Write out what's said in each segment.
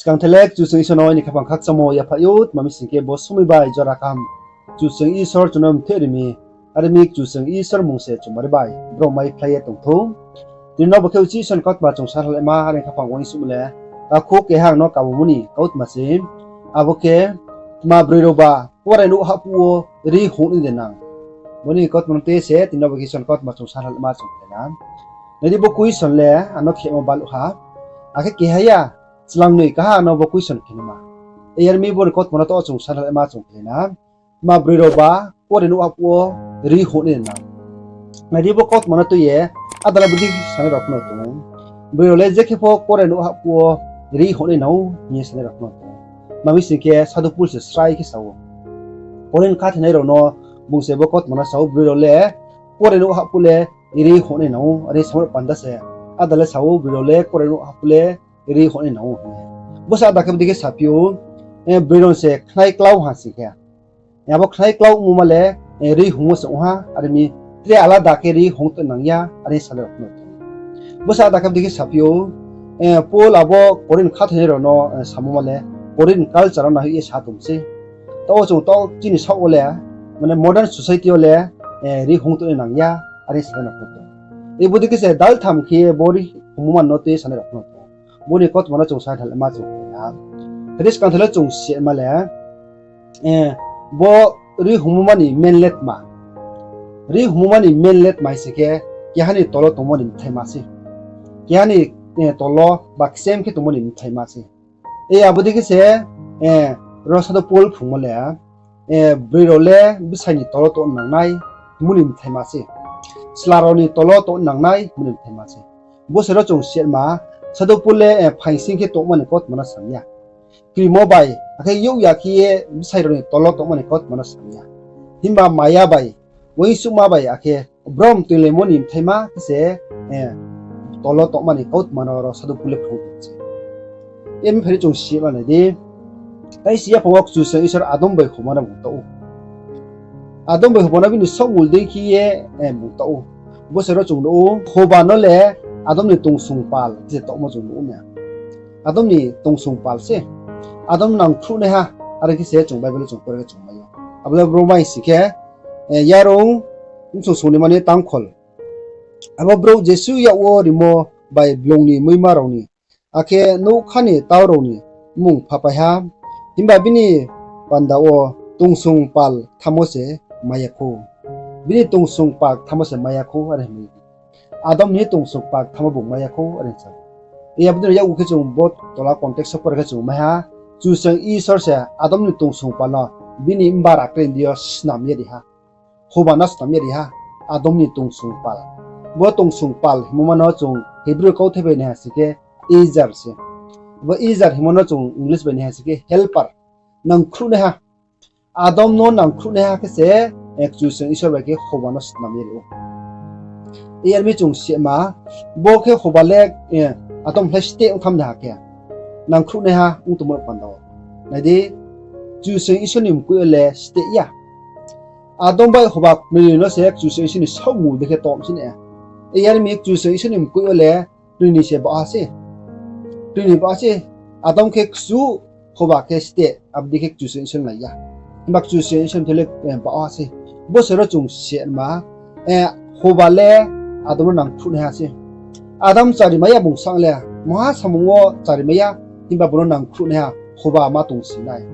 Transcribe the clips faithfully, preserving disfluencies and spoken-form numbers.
Skang thai le Kchusoyang Isor no aini khaphang khakchangmo yaphaih ou, tma mi sing khe bo somoi bai jora kaham Kchusoyang Isor chung no mthoih ri mi, are mi Kchusoyang Isor mmung se chumari bai brouh maiphlai ye tong thou. Tini no bo khe uchih Isor ni kautma chung sa hlalaima, are khaphang uaingsouhmo le, takhu keha ang no kabumo ni kautma se, abo khe, tma broi rao ba kuarenouh hahphuh wo rri hong nai de nang. Bo ni kautma no tui ye se tini no bo khe Isor ni kautma chung sa hlalaima chung khe na. Nai di, bo question le ang no khemo baluh ha. Akhe keha ya, chlangnoi kaha ang no bo question khe naima. Yar mi bo ni kautma no to chung sa hlalaima chung khe na. Tma broi rao ba kuarenouh hahphuh wo rri hong nai de nang. Nai di, bo kautma no tui ye áda le bodei sanai rao pho no tong ou. Broi rao le je khe pho kuarenouh hahphuh wo rri hong nai nang ou hing ye sanai rao pho no tong ou. Tma mi sing khe Sadhu Pol se srai khe sa ou. Korinth khathoinai rao no bung se bo kautma no sa ou, broi rao le kuarenouh hahphuh le rri hong nai nang ou, are samo panda se. Áda le sa ou, broi rao le kuarenouh hahphuh le rri hong nai nang ou hing ye. Bo se áda khe bodei khe saphi ou, broi rao se khnai klau ha sing khe, abo khnai klau ongmo ma le rri hongmo se ong ha, are mi tre alada khe rri hong tongnang ya, are salai rao pho no tong ou. Bo se áda khe bodei khe saphi ou, Pol abo Korinth khathoinai rao no samo ma le Korinth culture no naihoih ye sa tong sei. Taoh wo chung taoh chini saoh wo le, mane modern society yo le rri hong tongnang ya, are salai rao pho no tong ou. Bodei khe se daltham khe ye bo rri hongmo ma no tui ye sanai rao pho no tong ou. Bo ni kautma no chung sa hlalaima chung khe na. Khe di, skang thai le chung sima le, bo rri hongmo ma ni main le tma. Rri hongmo ma ni main le tma hing sing khe, keha ni tolo tongmo ni bthaima se. Keha ni tolo ba kchem khe tongmo ni bthaima se. Abo dei khe se, ro Sadhu Pol phrungmo le, broi rao le bsai ni tolo tong nangnai hingmo ni bthaima se. Chla rao ni tolo tong nangnai hingmo ni bthaima se. Bo se ro chung sima, Sadhu Pol le phaing sing khe tongma ni kautma no sam ya. Krimo bai akhe youh ya khe ye bsai rao ni tolo tongma ni kautma no sam ya. Himba maya bai, uaingsouhma bai akhe brom toilaimo ni bthaima khe se tolo tongma ni kautma no ro Sadhu Pol le phrung tong se. Yar mi phai di, chung sima nai di. Taisi yaphang wo Kchusoyang Isor Adam bai houhma no bung taoh ou. Adam bai houhma no bini saohmul dei khe ye bung taoh ou. Bo se ro chung nuh ou, houhba no le Adam ni tongsong pal khe se taohmo chung nuh ou na. Adam ni tongsong pal se. Adam nangkhruhnaiha, are khe se chung Bible wo chung pore khe chung mai ou. Abo le bro mai sing khe, Yarung bsung song ni mani tangkhol. Abo brouh jesuh yak wo rimo bai blong ni muima rao ni, akhe nougkha ni tau rao ni mmung phapai ha. Himba bini panda wo tongsong pal kthamo se mai ya khou. Bini tongsong pal kthamo se mai ya khou, are hing mi. Adam ni tongsong pal kthamo bung mai ya khou, are hing sa. Abo dei no yak wo khe chung bo tola context wo pore khe chung mai ha. Kchusoyang Isor se Adam ni tongsong pal no bini mbar akrendi yo snam ye ri ha. Houhba no snam ye ri ha. Adam ni tongsong pal. Bo tongsong pal hingmo ma no chung Hebrew kauthai bai naiha sing khe ezer se. Bo ezer hingmo no chung English bai naiha sing khe helper. Nangkhruhnaiha. Adam no nangkhruhnaiha khe se, Kchusoyang Isor bai khe houhba no snam ye ri ou. Yar mi chung sima, bo khe houhba le, Adam khlai steh ongtham de ha khe. Nangkhruhnaiha ong tongmo panda wo. Nai di, Kchusoyang Isor ni mkoih yo le steh ya. Adam bai houhba knoi no se Kchusoyang Isor ni saohmul dei khe tom si na. Yar mi Kchusoyang Isor ni mkoih yo le knoi ni se baoh ha se. Knoi ni baoh ha se. Adam khe kchu, houhba khe steh, abo dei khe Kchusoyang Isor nai ya. Himba Kchusoyang Isor ni thai le baoh ha se. Bo se ro chung sima, houhba le Adam no nangkhruhnaiha se. Adam chari mai ya bung sang le, maha samung wo chari mai ya, himba bung no nangkhruhnaiha houhba ma tong si nai.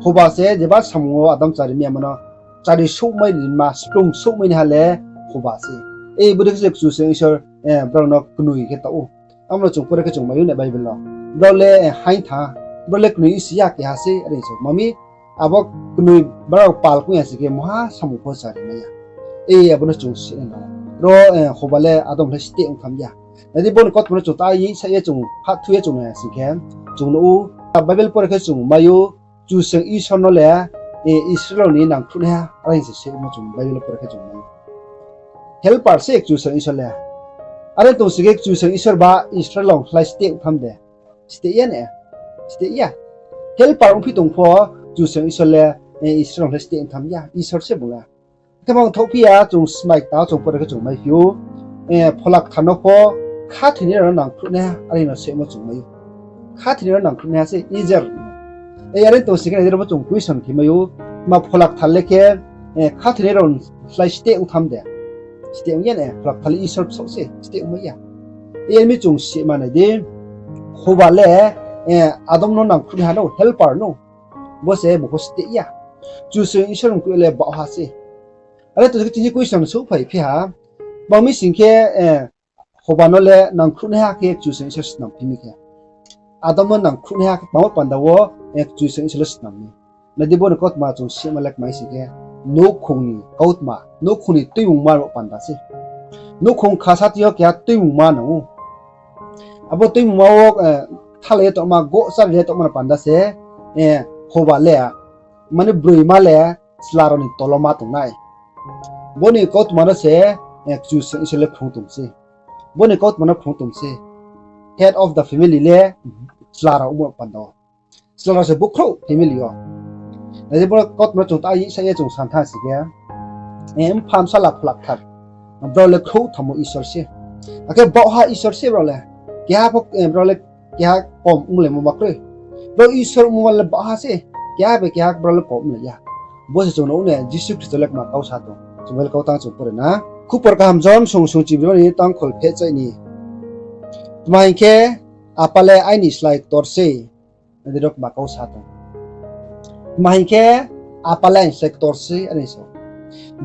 Houhba se jeba samung wo Adam chari mai ya ma no, chari souhmai ni ma, splung souhmai naiha le houhba se. Bodei khe se Kchusoyang Isor brao no knoi khe taoh ou. Abo no chung pore khe chung mai ou na Bible wo. Brao le haing tha, brao le knoi si ya keha se, are sa ma mi, abo knoi brao pal kong ya sing khe maha samung pho chari mai ya. Abo no chung si na. Ro houhba le Adam khlai steh ongtham ya. Nai di, bo ni kautma no chung ta ye sa ye chung phatthu ye chung nai sing khe, chung nuh ou, Bible pore khe chung mai ou, Kchusoyang Isor no le Israel rao ni nangkhruhnaiha, are hing se se mo chung Bible pore khe chung mai ou. Helper se Kchusoyang Isor le. Are tong sing khe Kchusoyang Isor ba Israel rao khlai steh ongtham de? Steh ya ne? Steh ya. Helper ongphi tong pho Kchusoyang Isor le Israel rao khlai steh ongtham ya, Isor se bung le. Khe mang thaohphi ya, chung smai kta chung pore khe chung maiphi ou, Phola Kthar no pho khathoinai rao no nangkhruhnaiha, are hing no se mo chung mai ou. Khathoinai rao nangkhruhnaiha se Ijer. Are tong sing khe nai di, ro bo chung question khe mai ou, tma Phola Kthar le khe khathoinai rao slái steh ong tham de? Steh ong ya ne, Phola Kthar le Isor bsaoh se, steh ongmai ya. Are mi chung sima nai di, Hoba le Adam no nangkhruhnaiha no, helper no, bo se bung pho steh ya. Kchusoyang Isor mkoih le baohha se. Are tong sing khe chini question souhphai phi ha, tma mi sing khe, Hoba no le nangkhruhnaiha khe Kchusoyang Isor snam phi mi khe, Adam no nangkhruhnaiha khe tma panda wo Kchusoyang Isor le snam mi? Nai di, bo ni kautma chung sima le kmai sing khe, nouhkhong ni kautma, nouhkhong ni tuimungma rao panda se. Nouhkhong khasati yo keha tuimungma nang ou. Abo tuimungma wo kthalai ye tongma, gohchari ye tongma no panda se Hoba le, mane broima le chla rao ni tolo ma tongnai. Bo ni kautma no se Kchusoyang Isor le phrung tong se. Bo ni kautma no phrung tong se. Head of the family le chla rao ongmo panda wo. Chla rao se bukhrouh family yo. Nai di, bo kautma no chung ta sa ye chung san thanng sing khe, mpha, bsala, Phola Kthar, brao le khrouhtham wo Isor se. Akhe baohha Isor se brao le. Keha pho, brao le keha kom onglaimo ma kroi. Brao Isor ongmo ma le baohha se. Keha bai keha brao le kom onglai ya. Bo se chung nuh ou ne, Jisu Khristo le kma kau sa tong. Chung Bible kau tang chung pore na. Khupor Kaham John song song chibrima ni tangkhol phehchaih ni. Tma hing khe, Apa le aini slái ktor sei. Nai di, ro kma kau sa tong. Tma hing khe, Apa le aini slái ktor sei, are sa ou.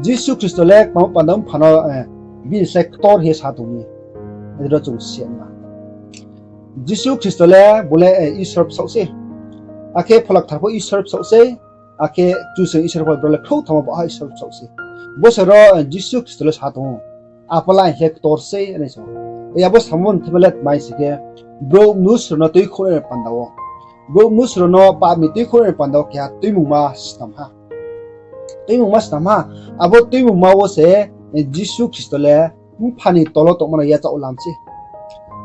Jisu Khristo le kma panda mpha no bini slái ktor hing ye sa tong mi? Nai di, ro chung sima. Jisu Khristo le bung le Isor bsaoh sei. Akhe Phola Kthar pho Isor bsaoh sei. Akhe Kchusoyang Isor pho brao le khrouhtham wo baohha Isor bsaoh sei. Bo se ro Jisu Khristo le sa tong ou, Apa le aini slái ktor sei, are sa ou. Abo samo ni thema le tma hing sing khe, brouh mnusu rao no tuikhouhnai ni panda wo, brouh mnusu rao no pap ni tuikhouhnai ni panda wo keha tuimungma snam ha. Tuimungma snam ha. Abo tuimungma wo se Jisu Khristo le mpha ni tolo tongma no yachaoh lam sei.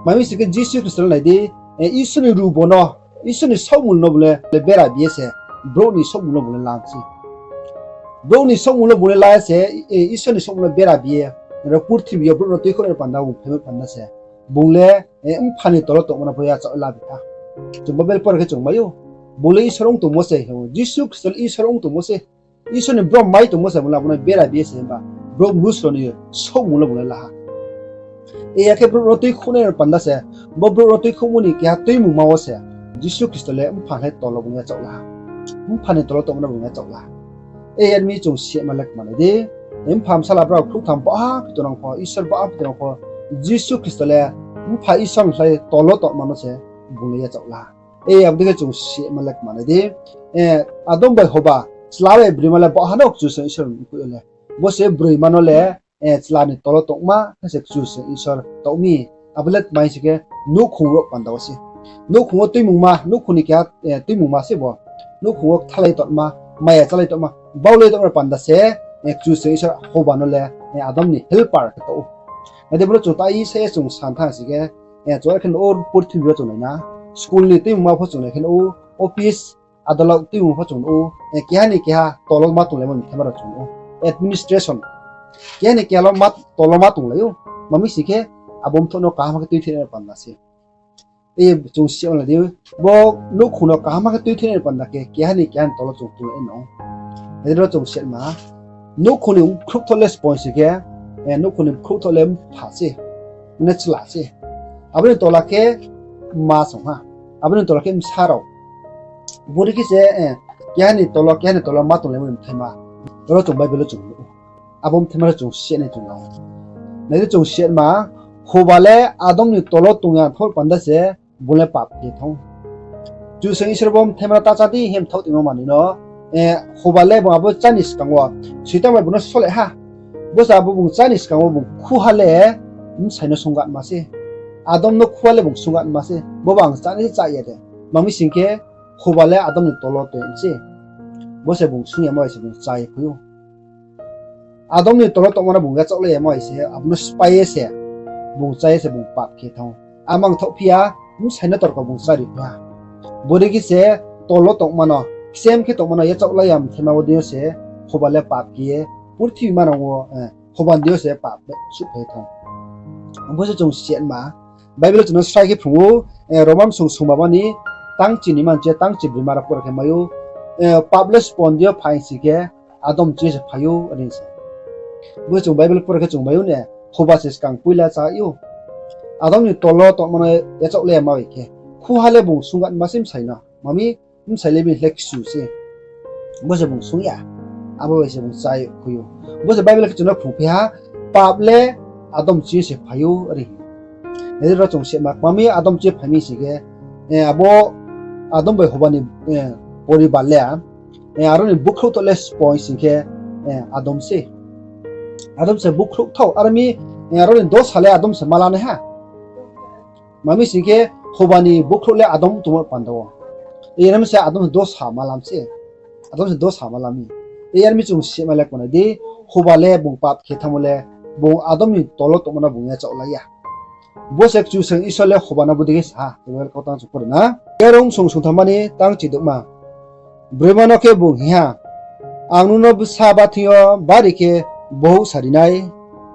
Tma mi sing khe Jisu Khristo le nai di, Isor ni rubo no, Isor ni saohmul no bung le bera bi ye se, brouh ni saohmul no bung le lam sei. Brouh ni saohmul no bung le la ye se, Isor ni saohmul no bera bi ye, ro purthimbi yo brouh no tuikhouhnai ni panda bung phaimo panda se, bung le mpha ni tolo tongma no pho yachaoh la bi ha. Chung Bible pore khe chung mai ou, bung le Isor ong tongmo se, Jisu Khristo le Isor ong tongmo se. Isor ni brom mai tongmo se bung le abo no bera bi ye se himba, brouh mnusu rao ni saohmul no bung le la ha. Akhe brouh no tuikhouhnai ni panda se, bo brouh no tuikhouhmo ni keha tuimungma wo se Jisu Khristo le mpha ni tolo bung yachaoh la ha. Mpha ni tolo tongma no bung yachaoh la ha. Are mi chung sima le kma nai di, mpha bsala brao khrouhtham baohha phi tongnang pho, Isor baohha phi tongnang pho, Jisu Khristo le mpha Isor ni slái tolo tongma no se bung le yachaoh la ha. Abo dei khe chung sima le kma nai di, Adam bai Hoba, chla bai broima le baohha no Kchusoyang Isor mkoih yo le. Bo se broima no le chla ni tolo tongma khe se Kchusoyang Isor tong mi. Abo le tma hing sing khe, nouhkhong rao panda wo se. Nouhkhong wo tuimungma, nouhkhong ni keha tuimungma se bo. Nouhkhong wo kthalai tongma, maya chálai tongma, baulai tongma panda se Kchusoyang Isor Hoba no le Adam ni helper khe tong ou. Nai di, bo no chung ta sa ye chung san thanng sing khe, chung are khe nuh ou, purthimbi yo chung nai na, school ni tuimungma pho chung nai khe nuh ou, office, adalok tuimung pho chung nuh ou, keha ni keha tolo ma tonglaimo mthaima rao chung nuh ou. Administration, keha ni keha tolo ma tonglai ou. Tma mi sing khe, abo mthoh no kaham khe tuithinai panda se. Chung sima le di, bo nouhkhong no kaham khe tuithinai panda khe keha ni keha ni tolo chung tonglai no. Nai di, ro chung sima, nouhkhong ni bkhrouhthoh le spoi sing khe, nouhkhong ni bkhrouhthoh le mpha se, mane chla se. Abo ni tola khe ma song ha. Abo ni tola khe bsa rao. Bodei khe se keha ni tolo, keha ni tolo ma tonglaimo ni mthaima. Ro chung Bible wo chung nuh ou. Abo mthaima rao chung sinai chung nang. Nai di, chung sima, Hoba le Adam ni tolo tong ya thor panda se bung le pap khe thanng ou. Kchusoyang Isor bo mthaima rao ta chá di hing ye mthaoh tongmo manoi no, Hoba le bung abo chá ni skang wo, Soitan bai bung no sole ha. Bo se abo bung chá ni skang wo bung khuha le bsai no sunggatma se. Adam no khuha le bung sunggatma se. Bo ba ang chánai se chá ya de. Tma mi sing khe, Hoba le Adam ni tolo tong se. Bo se bung sung yamo bai se bung chá ye phai ou. Adam ni tolo tongma no bung yachaohlai yamo bai se, abo no spái ye se, bung chá ye se bung pap khe thanng ou. Amang thaohphi ya, bsai no torko bung chári phi ha. Bodei khe se tolo tongma no, kchem khe tongma no yachaohlai ya mthaima wo deing yo se, Hoba le pap khe ye, purthimbi manang wo, Hoba ni deing yo se pap le suhphai thanng ou. Bo se chung sima, Bible chung no srai khe phrung ou, Roma bsung sungba mani tangchi ni manche tangchi brima rao pore khe mai ou, pap le sponge yo phai sing khe, adom ching se phai ou, are se. Bo chung Bible pore khe chung mai ou ne, huba se skang poila chá ou. Adom ni tolo tongma no yachaoh le ma bai khe, khuha le bung sung ya ma se bsai no, ma mi bsai le bini le kchu se. Bo se bung sung ya. Abo bai se bung chá khui ou. Bo se Bible khe chung no phrungphi ha, pap le adom ching se phai ou, are. Nai di ro chung se ma, ma mi adom ching phai mi sing khe, abo adom bai huba ni poribar le, aro ni bukhrouh thoh le sponge sing khe, adom se. Adom se bukhrouh thoh, aro mi, aro ni dosa le adom se ma la nai ha. Ma mi sing khe, huba ni bukhrouh le adom tongmo panda wo. Yar mi se adom se dosa ma la mi se. Adom se dosa ma la mi. Yar mi chung se ma le kmanai di, huba le bung pap khe thanngmo le, bung adom ni tolo tongma no bung yachaoh la ya. Bo se Kchusoyang Isor le huba no bo dei khe sa ha, Bible kautang chung pore na. Yarong sung sungtham mani tangchi douhma. Broima no khe bung hing ha, Ang nung no bsa bá thing yo bari khe bohouh sari nai,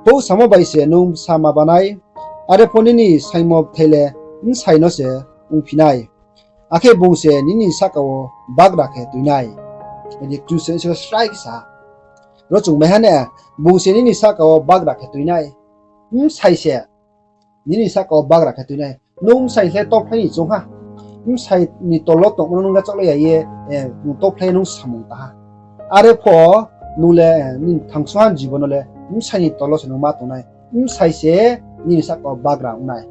houhsamo bai se nung bsa ma bá nai, are pho nini saingmo bthai le bsai no se ongphi nai, akhe bung se nini sahka wo bagra khe tui nai. Kchusoyang Isor srai khe sa ha. Ro chung mai ha ne, bung se nini sahka wo bagra khe tui nai. Bsai se nini sahka wo bagra khe tui nai. Nung bsai le tophlai ni choung ha. Bsai ni tolo tongmo no nung yachaoh le ya ye, nung tophlai ye nung samung ta ha. Are pho nung le, nini thangsungha jibon no le, bsai ni tolo se nung ma tong nai. Bsai se nini sahka wo bagra ong nai.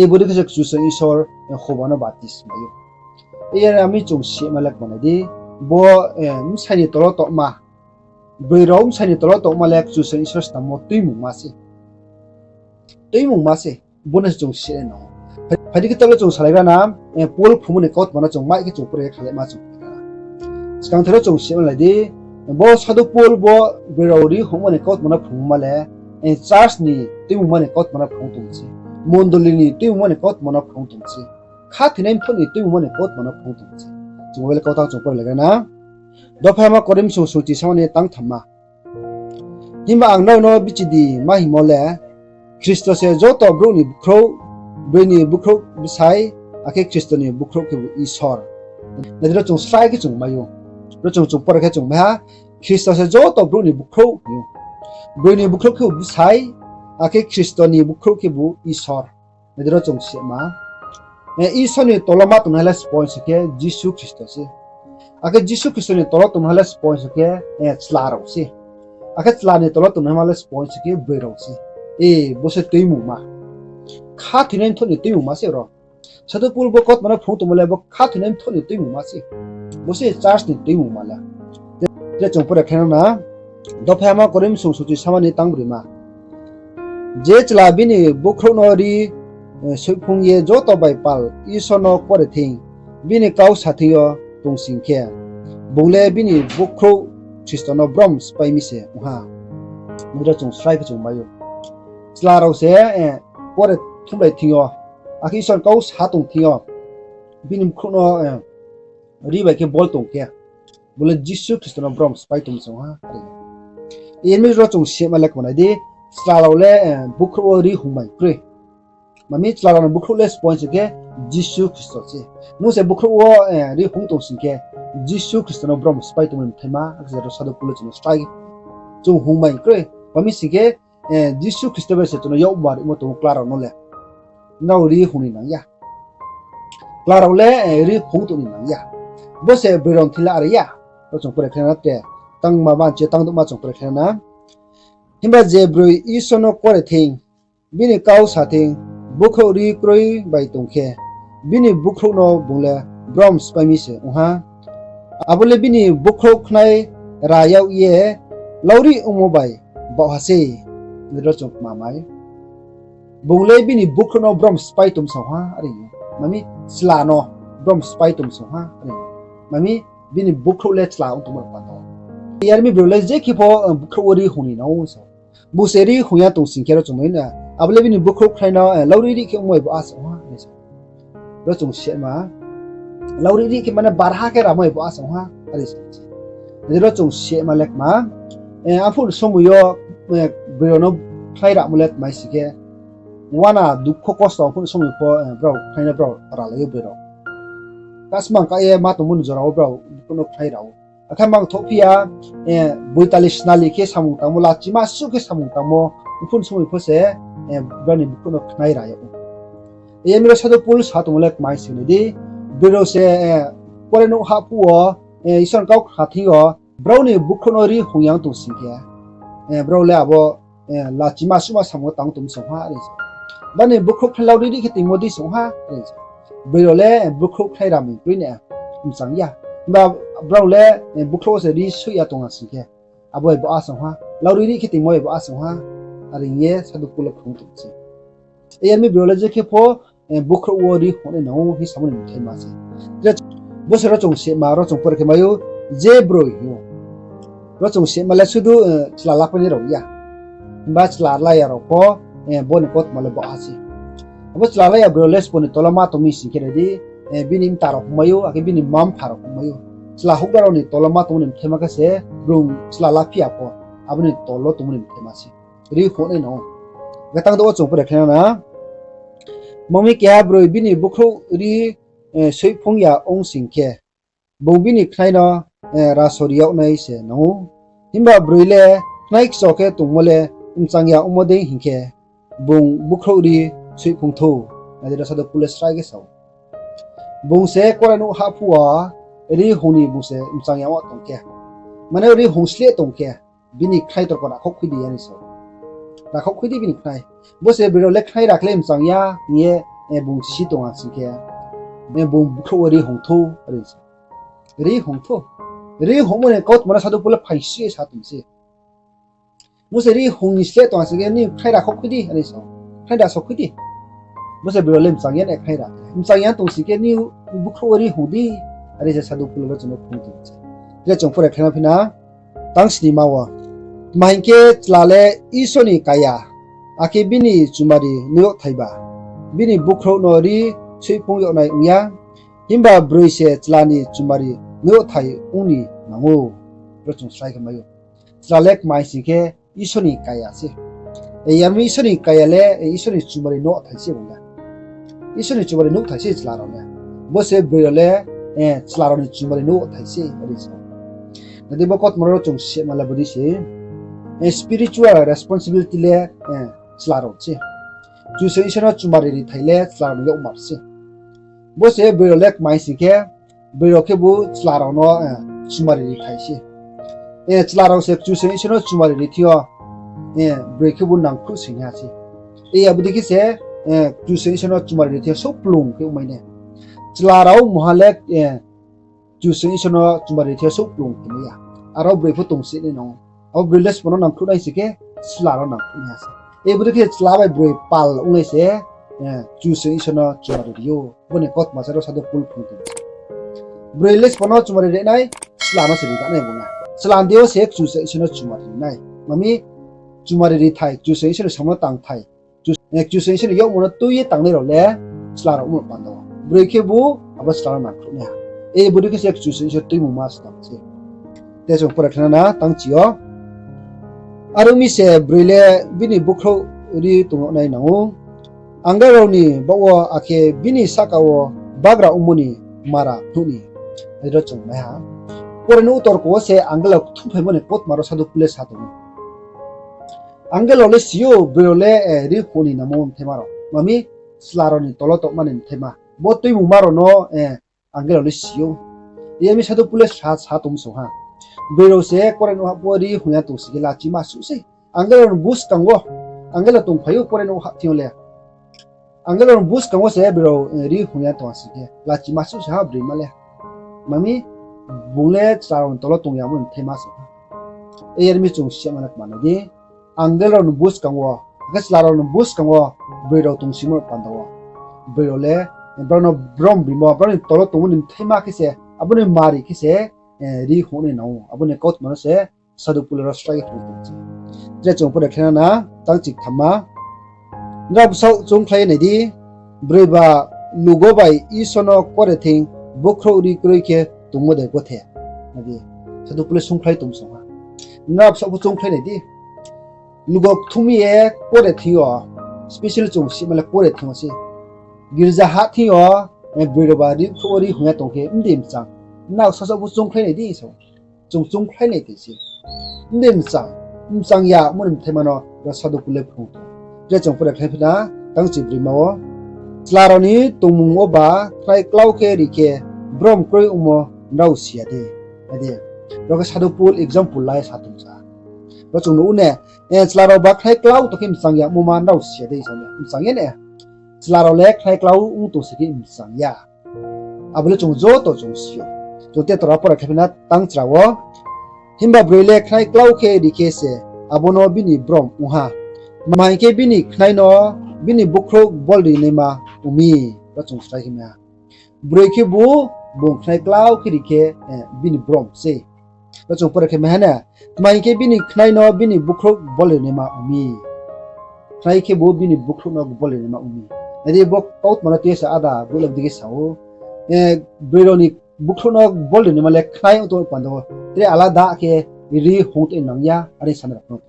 Bodei khe se Kchusoyang Isor huba no baptisma ou. Yar mi chung se ma le kmanai di, bo, bsai ni tolo tongma, broi rao bsai ni tolo tongma le Kchusoyang Isor snammo tuimungma se. Tuimungma se, bo no se chung se nai no. Phai di khe taoh le chung salaigra na, Paul phrungmo ni kautma no chung mai khe chung pore khe khalaima chung. Skangther wo chung se ma lai di, bo sadhu Paul bo broi rao rihongmo ni kautma no phrungma le, church ni tuimungma ni kautma no phrung tong se. Mondoli ni tuimungma ni kautma no phrung tong se. Khathoinai mthoh ni tuimungma ni kautma no phrung tong se. Chung bo le kautang chung pore lai gra na. Dophaima Korinth sung sungchi sama ni tangthamma. Himba ang nrao no bichi di ma hingmo le, Khristo se joto brouh ni bkhrouh, broi ni bkhrouh bsai, akhe Khristo ni bkhrouh khebu Isor. Nai di ro chung srai khe chung mai ou. Ro chung chung pore khe chung mai ha, Khristo se joto brouh ni bkhrouh hing ou. Broi ni bkhrouh khebu bsai, akhe Khristo ni bkhrouh khebu Isor. Nai di ro chung se ma. Isor ni tolo ma tongnai le sponge se khe Jisu Khristo se. Akhe Jisu Khristo ni tolo tongnai le sponge se khe chla rao se. Akhe chla ni tolo tongnai ma le sponge se khe broi rao se. Bo se tuimungma. Khathoinai mthoh ni tuimungma se ro. Sadhu Paul bo kautma no phrung tongmo le bo khathoinai mthoh ni tuimungma se. Bo se church ni tuimungma le. Tre chung pore khe na, Dophaima Korinth sung sungchi sama ni tangbroima. Je chla bini bkhrouh no ri soihphung ye joto bai pal Isor no kore thing, bini kau sa thing yo tong sing khe, bung le bini bkhrouh Khristo no brom sphái mi se ong ha. Nai di ro chung srai khe chung mai ou. Chla rao se kore thumlai thing yo, akhe Isor ni kau sa tong thing yo, bini bkhrouh no ri bai khe bol tong khe, bo le Jisu Khristo no brom sphái tong mi se ong ha. Yar mi ro chung se ma le kmanai di, chla rao le bkhrouh wo ri hungmai kroi. Ma mi chla rao ni bkhrouh le sponge se khe Jisu Khristo se. Nung se bkhrouh wo ri hung tong sing khe, Jisu Khristo no brom sphái tongmo ni bthaima, akhe ro sadhu Paul le chung no srai chung hungmai kroi. Ma mi sing khe, Jisu Khristo bai se chung no yakmar rimo tong ou chla rao no le. Nrao ri hung ni nang ya. Chla rao le ri hung tong ni nang ya. Bo se broi rao ni thing le are ya. Ro chung pore khe na te, tangma manche tangdouhma chung pore khe na. Himba je broi Isor no kore thing, bini kau sa thing, bkhrouh ri kroi bai tong khe, bini bkhrouh no bung le brom sphái mi se ong ha. Abo le bini bkhrouh khnai ra yag ye lauri ongmo bai baoh ha sei. Nai di ro chung kma mai. Bung le bini bkhrouh no brom sphái tong mi se ong ha, are. Ma mi chla no brom sphái tong mi se ong ha, are. Ma mi bini bkhrouh le chla ong tongmo panda wo. Yar mi broi le je khe pho bkhrouh wo ri hung ni nang ou se. Bo se ri hung ya tong sing khe ro chung mai na, abo le bini bkhrouh khnai no lauri ri khe ongmai bo a se ong ha, are se. Ro chung se ma, lauri ri khe mane barha khe ramai bo a se ong ha, are se. Nai di ro chung se ma le kma, arphuh ni somoi yo broi rao no khnai ramo le kmai sing khe, uana dukho kosto ongphuh somoi pho, brao khnai no brao ralai ou broi rao. Kasmang ka ye ma tongmo ni jora wo brao bkhrouh no khnai ra ou. Akhe mang thoh phi ya, boitali snali khe samung tangmo, lachima suh khe samung tangmo, ongphuh somoi pho se brao ni bkhrouh no khnai ra yag ou. Yar mi ro Sadhu Pol sa tongmo le kmai se nai di, broi rao se kuarenouh hahphuh wo, Isor ni kau khna thing yo, brao ni bkhrouh no rri hong ya tong sing khe, brao le abo lachima suhma samung wo tang tong song ha are se. Bani bkhrouh khnai lauri ri khe tongmo dei song ha are se. Broi rao le bkhrouh khnai ra mi kroi na, mchang ya. Himba brao le bkhrouh wo se rri soih ya tong ha sing khe, abo bai bo a song ha, lauri ri khe tongmo bai bo a song ha, are hing ye Sadhu Pol le phrung tong se. Yar mi broi rao le je khe pho bkhrouh wo rri hongnai nang ou hing samo ni bthaima se. Tre, bo se ro chung sehma, ro chung pore khe mai ou, je broi hing ou. Ro chung sehma le sudu chla lapainai rao ya. Himba chla laya rao pho bo ni kautma le bo a se. Abo chla laya broi rao le sbo ni tolo ma tong mi sing khe nai di, bini mta rao pho mai ou, akhe bini mma-mpha rao pho mai ou. Chla houhgra rao ni tolo ma tongmo ni bthaima khe se, brung chla laphi ya pho, abo ni tolo tongmo ni bthaima se. Rri hongnai nang ou. Gatang do wo chung pore khe na na. Mami keha broi bini bkhrouh rri soihphung ya ong sing khe, bung bini khnai no rasori yag nai se nang ou. Himba broi le khnai kcho khe tongmo le mchang ya ongmo dei hing khe, bung bkhrouh rri soihphung thou. Nai di, ro Sadhu Pol le srai khe sa ou. Bung se kuarenouh hahphuh wo rri hong ni bung se mchang ya ong tong khe, mane rri hong sleh tong khe, bini khnai torko rakhouh khui di are sa ou. Rakhouh khui di bini khnai. Bo se broi rao le khnai ra khe le mchang ya hing ye bung si tong ha sing khe, bung bkhrouh wo rri hong thou are sa. Rri hong thou. Rri hongmo ni kautma no Sadhu Pol le phaingsi ye sa tong se. Bo se rri hong ni sleh tong ha sing khe, nini khnai rakhouh khui di are sa ou. Khnai ra so khui di. Bo se broi rao le mchang ya na khnai ra. Mchang ya tong sing khe, nini bkhrouh wo rri hong di, are se Sadhu Pol le ro chung no phrung tong se. Tre chung pore khe na phi na, tang snima wo. Tma hing khe chla le Isor ni kaya, akhe bini chumari no yagthai ba, bini bkhrouh no rri soihphung yag nai ong ya, himba broi se chla ni chumari no yagthai ong ni nang ou. Ro chung srai khe mai ou. Chla le kmai sing khe Isor ni kaya se. Yar mi Isor ni kaya le, Isor ni chumari no yagthai se bung le. Isor ni chumari no yagthai se chla rao le. Bo se broi rao le chla rao ni chumari no yagthai se, are sa. Nai di, bo kautma ro chung sehma le bo dei se. Spiritual responsibility le chla rao se. Kchusoyang Isor no chumari rithai le chla rao ni yakmar se. Bo se broi rao le kmai sing khe, broi rao khebu chla rao no chumari rithai se. Chla rao se Kchusoyang Isor no chumari ri thing yo, broi khebu nangkhruh sing ha se. Abo dei khe se Kchusoyang Isor no chumari ri thing yo souhplung khe ongmai nai. Chla rao mungha le Kchusoyang Isor no chumari ri thing yo souhplung khe mai ya. Aro broi pho tong se nai nang ou. Abo broi le sbo no nangkhruh nai se khe, chla rao nangkhruh nai ha se. Abo dei khe chla bai broi pal onglai se Kchusoyang Isor no chumari ri ou. Bo ni kautma se ro Sadhu Pol phrung tong se. Broi le sbo no chumari ri nai, chla no se ri nai bung le. Chla ni deing yo se Kchusoyang Isor no chumari ri nai. Mami, chumari rithai, Kchusoyang Isor ni samung no tangthai, Kchusoyang Isor ni yakmar no tui ye tangnai rao le chla rao ongmo panda wo. Broi khebu abo chla rao nangkhruh nai ha. Abo dei khe se Kchusoyang Isor tuimungma se tang se. Te chung pore khe na na tang chi yo. Are ong mi se broi le bini bkhrouh ri tong yag nai nang ou. Angel rao ni baoh wo akhe bini sahka wo bagra ongmo ni mara phnuh ni. Aro chung nai ha. Pore ni utor ko wo se angel rao kthum phaimo ni kautma ro Sadhu Pol le sa tong ou. Angel rao le si ou, broi rao le ri hong ni nangmo bthaima rao. Mami, chla rao ni tolo tongma ni bthaima. Bo tuimungma rao no angel rao le si ou. Yar mi Sadhu Pol le sa, sa tong song ha. Broi rao se kuarenouh hahphuh wo ri hong ya tong sing khe lachima suh sei. Angel rao ni buskang wo, angel rao tongphai ou kuarenouh hahthing yo le. Angel rao ni buskang wo se broi rao ri hong ya tong ha sing khe lachima suh se ha broima le. Mami, bung le chla rao ni tolo tong yamo ni bthaima se ha. Yar mi chung sehma le kma nai di. Angel rao ni buskang wo, akhe chla rao ni buskang wo broi rao tongsimo panda wo, broi rao le, brao no brom bimo, brao ni tolo tongmo ni bthaima khe se, abo ni mari khe se ri hong nai nang ou. Abo ni kautma no se Sadhu Pol le ro srai khe phrung tong se. Tre chung pore khe na na, tang chik thamma. Nrao bsaoh choungkhlai nai di, broiba lugo bai Isor no kuare thing bkhrouh ri kroi khe tongmo de gothe. Nai di, Sadhu Pol le sungkhlai tong song ha. Nrao bsaoh pho choungkhlai nai di. Lugo kthum ye kuare thing yo, specially chung sima le pore thing yo se. Girza hah thing yo, eh, broi rao ba rikhuh wo rihung ya tong khe, mdei mchang. Nrao sasaoh pho choungkhlai nai di sa. Chung choungkhlai nai tei se. Mdei mchang, mchang ya, mo ni bthaima no, ro Sadhu Pol le phrung tong. Tre chung pore khlai phi na, tang chi broima wo. Chla rao ni tongmung wo ba khnai klau khe ri khe, brom kroi ongmo nrao si ya de. Ade, ro khe Sadhu Pol example lai sa tong sa. Ro chung nuh ou ne, eh, chla rao ba khnai klau tong khe mchang ya ongmo ma nrao si ya de sa ne, mchang ya ne. Chla rao le khnai klau ong tong se khe mchang ya. Abo le chung joto chung si ou. Chung te tora pore khe phi na tang chra wo. Himba broi le khnai klau khe ri khe se, abo no bini brom ong ha. Tma hing khe bini khnai no bini bukhrouh bol ri naima ong mi. Ro chung srai khe mai ha. Broi khebu bung khnai klau khe ri khe, eh, bini brom se. Ro chung pore khe mai ha na. Tma hing khe bini khnai no bini bukhrouh bol ri naima ong mi. Khnai khebu bini bukhrouh no bol ri naima ong mi. Nai di bo kautma no tei se ada brouh le bodei khe sa ou. Eh, broi rao ni bukhrouh no bol ri naima le khnai ong tong panda wo. Tre alada khe rihung tong nang ya, are sa nai rao no.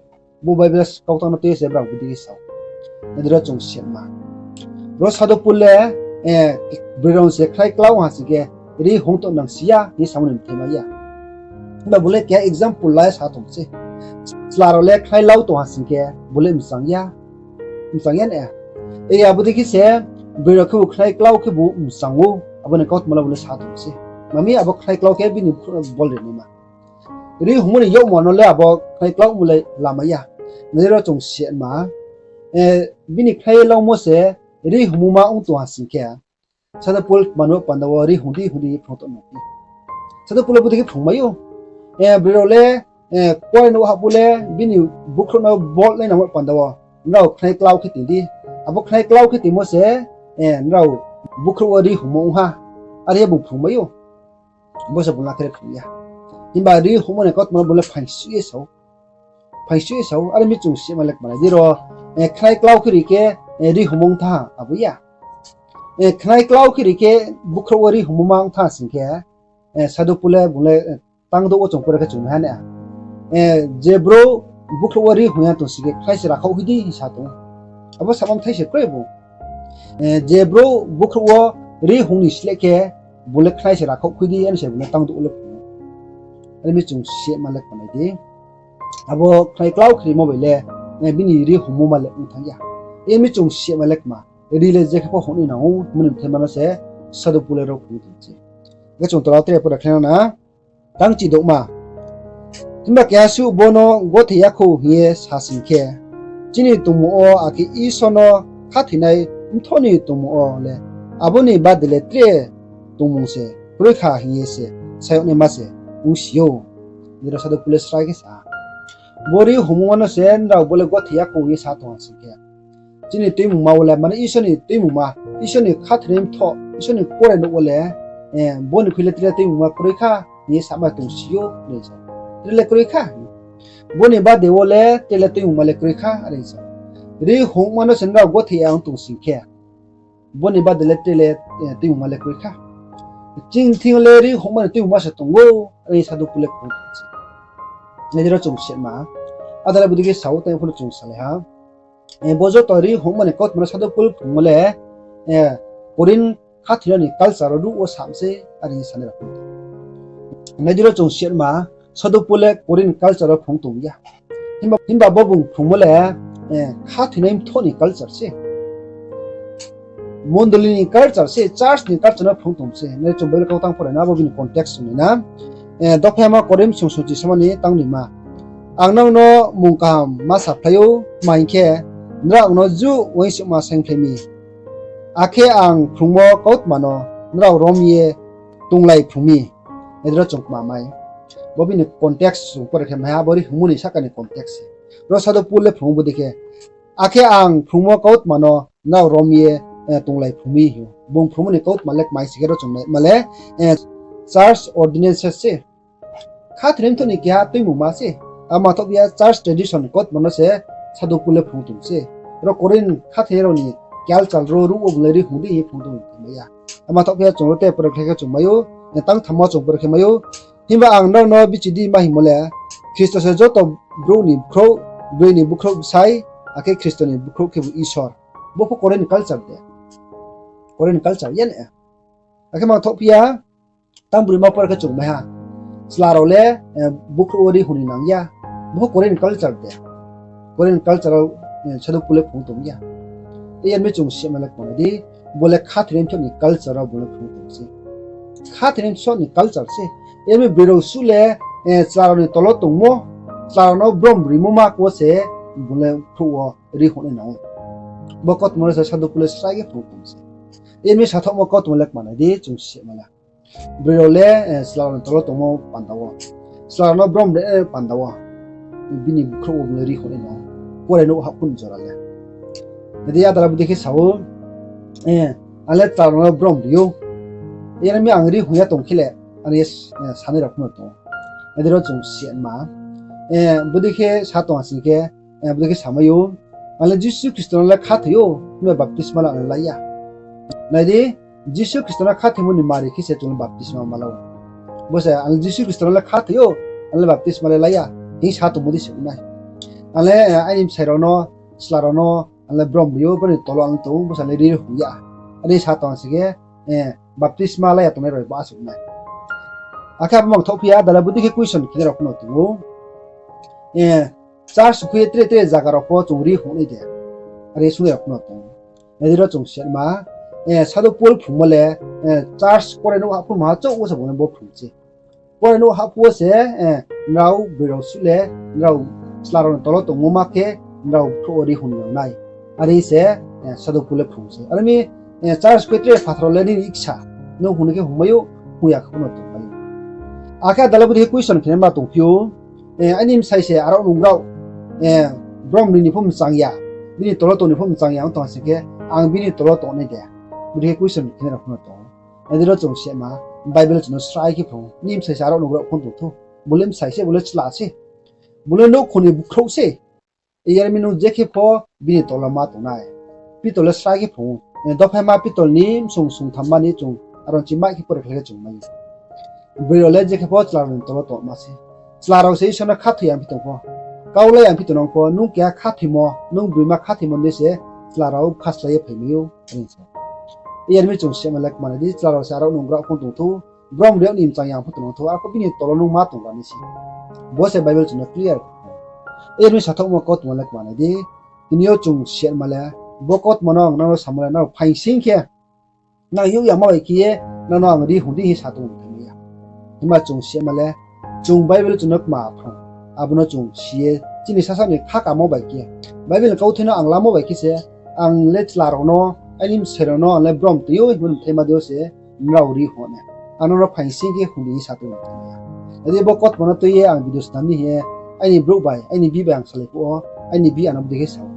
Bo Bible kautang no tei se brao bodei khe sa ou. Nai di ro chung sima. Ro Sadhu Pol le, eh, broi rao se khnai klau ha sing khe, rihung tong nang si ya, hing samo ni bthaima ya. Himba bo le keha example lai sa tong se. Chla rao le khnai lau tong ha sing khe, bo le mchang ya. Mchang ya ne. Eri abo dei khe se, broi rao khebu khnai klau khebu mchang ou, abo ni kautma le bo le sa tong se. Tma mi abo khnai klau khe bini bukhrouh no bol ri naima. Rihungmo ni yagmo no le abo khnai klaumo le lamai ya. Nai di ro chung sima, eh, bini khnai ye laumo se rihungmo ma ong tong ha sing khe, Sadhu Pol tma no panda wo rihung di hung di phrung tong no. Sadhu Pol le bodei khe phrungmai ou. Eh, broi rao le, eh, kuarenouh hah phuh le bini bukhrouh no bol nai nangmo panda wo, nrao khnai klau khe tong di. Abo khnai klau khe tongmo se, eh, nrao bukhrouh wo rihungmo ong ha. Are ye bung phrungmai ou. Bo se bung la khe phrung ya. Himba rihungmo ni kautma no bo le phaingsuh ye sa ou. Phaingsuh ye sa ou, are mi chung sima le kmanai di ro, eh, khnai klau khe ri khe, eh, rihungmo ong tha, abo ya. Eh, khnai klau khe ri khe bukhrouh wo rihungmo ma ong tha sing khe, eh, Sadhu Pol le bung le, eh, tang douh wo chung pore khe chung nai ha ne. Eh, je brouh bukhrouh wo rihung ya tong sing khe khnai se rakhaoh hoih di hing sa tong ou. Abo sama bthai se kroi bo. Eh, je brouh bukhrouh wo rihung ni sleh khe, bung le khnai se rakhaoh hoih di, ani se bung le tang douh wo le phrung ou. Are mi chung sima le kmanai di. Abo khnai klau khe rimo bai le, eh, bini rihungmo ma le ong thanng ya. Are mi chung sima le kma, ri le je khe pho hung ni nang ou, mo ni bthaima no se Sadhu Pol le ro phrung tong se. Khe chung tola tre pore khe na, tang chi douhma. Himba keha suh bo no gothe ya khou hing ye sa sing khe, chini tongmung wo akhe Isor no khathoinai mthoh ni tongmung wo le, abo ni bade le tre tongmung se kroi kha hing ye se sa yag naima se ongsi ou. Nai di ro Sadhu Pol le srai khe sa ha. Bo rihungmo ma no se nrao bo le gothe ya khou hing ye sa tong ha sing khe, chini tuimungma wo le, mane Isor ni tuimungma, Isor ni khathoinai mthoh, Isor ni kuarenouh wo le, eh, bo ni khui le tre le tuimungma kroi kha hing ye sama tongsi ou, are sa. Tre le kroi kha. Bo ni bade wo le tre le tuimungma le kroi kha, are sa. Rihungma no se nrao gothe ya ong tong sing khe, bo ni bade le tre le, eh, tuimungma le kroi kha. Chini thing yo le rihungma ni tuimungma se tong ou, are Sadhu Pol le phrung tong se. Nai di ro chung sima. Ada le bodei khe sa ou, tei pho no chung salai ha. Eh, bo joto rihungma ni kautma no Sadhu Pol phrungmo le, eh, Korinth khathoinai ni culture wo ruh wo sam se, are sa nai rao pho. Nai di ro chung sima, Sadhu Pol le Korinth culture wo phrung tong ya. Himba, himba bo bung phrungmo le, eh, khathoinai mthoh ni culture se. Mondoli ni culture se, church ni culture no phrung tong se. Nai chung Bible kautang pore na, abo bini context chung nai na. Eh, dopha ma Korinth song song chi sama ni tang ni ma. Ang nrao no mung kaham ma saphlai ou, tma hing khe, nrao ang no juh uaingsouhma saingphlai mi. Akhe ang phrungmo kautma no nrao rom ye tonglai phrung mi. Nai di ro chung kma mai. Bo bini context chung pore khe mai ha, bo rihungmo ni sahka ni context se. Ro Sadhu Pol le phrung ou bodei khe, akhe ang phrungmo kautma no nrao rom ye, eh, tonglai phrung mi hing ou. Bung phrungmo ni kautma le kmai sing khe ro chung nai ma le, eh, church ordinances se. Khathoinai mthoh ni keha tuimungma se. Ama thoh phi ya church tradition kautma no se Sadhu Pol le phrung tong se. Ro Korinth khathoinai rao ni culture ro ruh wo bung le rihung di hing ye phrung tong ya. Ama thoh phi ya chung ro te pore khe chung mai ou, tang thamma chung pore khe mai ou. Himba ang nrao no bichi di ma hingmo le, Khristo se joto brouh ni bkhrouh, broi ni bukhrouh bsai, akhe Khristo ni bukhrouh khebu Isor. Bo pho Korean culture de. Korean culture ya ne. Akhe mangthohphi ya, tang broima pore khe chung mai ha. Chla rao le, eh, bukhrouh wo rihong ni nang ya. Bo pho Korean culture de. Korean culture rao, eh, Sadhu Paul le phrung tong ya. Yar mi chung sima le kma nai di, bo le khathoinai mthoh ni culture rao bo le phrung tong se. Khathoinai mthoh ni culture se. Yar mi broi rao suh le, eh, chla rao ni tolo tongmo, chla rao no brom rimo ma khe se, bo le khrouh wo rihong nai nang ou. Bo kautma no se Sadhu Paul le srai khe phrung tong se. Yar mi sathaohmo kautma le kma nai di, chung sima le. Broi rao le, eh, chla rao ni tolo tongmo panda wo, chla rao no brom ri, eh, panda wo, bini bukhrouh wo bo le rihong nai nang ou. Pore nouh hahphuh ni jora le. Nai di, ada le bodei khe sa ou, eh, ang le chla rao no brom ri ou. Yar mi ang rihong ya tong khe le, are, eh, sanai rao pho no tong ou. Nai di ro chung sima, eh, bodei khe sa tong ha sing khe, eh, bodei khe samai ou, ang le Jisu Khristo no le khathoi ou, himba baptisma le ang le lai ya. Nai di, Jisu Khristo no khathoimo ni mari khe se chung le baptisma ma la ou. Bo se ang le Jisu Khristo no le khathoi ou, ang le baptisma le lai ya, hing sa tongmo dei se ong nai. Ang le, eh, aini bsai rao no, chla rao no, ang le brom ri ou, brao ni tolo ang le tong ou, bo se ang le rihong ya. Are sa tong ha sing khe, eh, baptisma lai ya tongnai rao ba se ong nai. Akhe abo mangthohphi ya, ada le bodei khe question khenai rao pho no tong ou. Eh, church khui ye tre tre zaga rao pho chung rihong nai de? Are sungnai rao pho no tong ou. Nai di ro chung sima, eh, Sadhu Paul phrungmo le, eh, church pore nouh hahphuh ma chouh wo se bung le bo phrung se. Pore nouh hahphuh wo se, eh, nrao broi rao suh le, nrao chla rao ni tolo tongmo ma khe, nrao khrouh wo rihong ni nang nai. Are se, eh, Sadhu Paul le phrung se. Are mi, eh, church khui tre phathar rao le nini iksa, nung hung ni khe hungmai ou, hung ya khe pho no tongmai ou. Akhe ada le bodei khe question khenai ma tongphi ou, eh, aini bsai se arao nungrao, eh, brom ri ni pho mchang ya, bini tolo tong ni pho mchang ya ong tong ha sing khe, ang bini tolo tongnai de? Bodei khe question khenai rao pho no tong ou. Nai di ro chung sima, Bible chung no srai khe phrung ou. Nini bsai se arao nungrao pho tong thou. Bo le bsai se, bo le chla se. Bo le nouhkhong ni bukhrouh se. Yar mi nung je khe pho bini tolo ma tong nai. Pitor le srai khe phrung ou. Eh, dophaima Pitor ni bsung sungthamma ni chung aro chi mai khe pore khlai khe chung mai ou. Broi rao le je khe pho chla rao ni tolo tongma se. Chla rao se Isor no khathoi ya phi tong pho, kau lai ya phi tong nang pho, nung keha khathoimo, nung broima khathoimo ni se chla rao khaslái ye phaimai ou, are sa. Yar mi chung sima le kma nai di, chla rao se arao nungrao pho tong thou, brom ri yag ni mchang ya pho tong nang thou, arphuh bini tolo nung ma tong ra nai se. Bo se Bible chung no clear. Yar mi sathaohmo kautma le kma nai di, tini yo chung sima le, bo kautma no ang nang no samo le, nrao phaing sing khe, nang youh yama bai khe ye, nang no ang rihong di hing sa tong ou, thaimai ya. Himba chung sima le, chung Bible chung no kma phrung, abo no chung si ye, chini sasa ni khakamo bai khe, Bible ni kauthai no ang lamo bai khe se, ang le chla rao no, aini bsai rao no ang le brom tui ou hingmo ni bthaima dei yo se, nrao rihong nai. Ang nrao no phaing sing khe hing di hing sa tong ou, thaimai ya. Nai di, bo kautma no tui ye ang video snam ni hing ye, aini brouh bai, aini bihih bai ang salai phuh wo, aini bihih ang no bodei khe sa ou.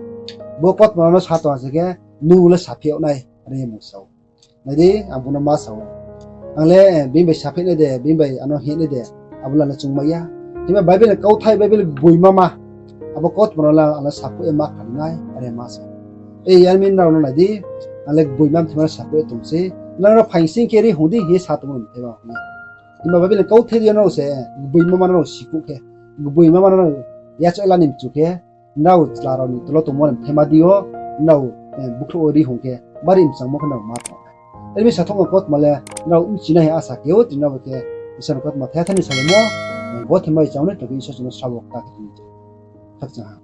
Bo kautma no sa tong ha sing khe, nung le saphi yag nai, are ye mung sa ou. Nai di, ang bung no ma sa ou. Ang le, eh, bini bai saphi nai de, bini bai ano hing nai de, abo le ang le chungmai ya. Himba Bible ni kauthai, Bible gboima ma, abo kautma no le ang le saphuh ye ma kha nai, are ma sa ou. Eh, yar mi nrao no nai di, ang le gboima mthaima no saphuh ye tong se. Nrao no phaing sing khe rihong di hing ye sa tong ou, mthaima hing ye. Himba Bible ni kauthai di yo nrao se, gboima ma no nrao sikuh khe, gboima ma no nrao yachaoh la ni mchu khe, nrao chla rao ni tolo tongmo ni bthaima dei yo, nrao, eh, bukhrouh wo rihong khe, bari mchangmo khe nrao ma tong. Are mi sathaohmo kautma le, nrao bchi nai hing asa khe ou, tini nrao bai khe, Isor ni kautma thai thani salaimo, eh, bo thai mai chang nai, tong khe Isor chung no srabo kta khe tini. Khakchang ha.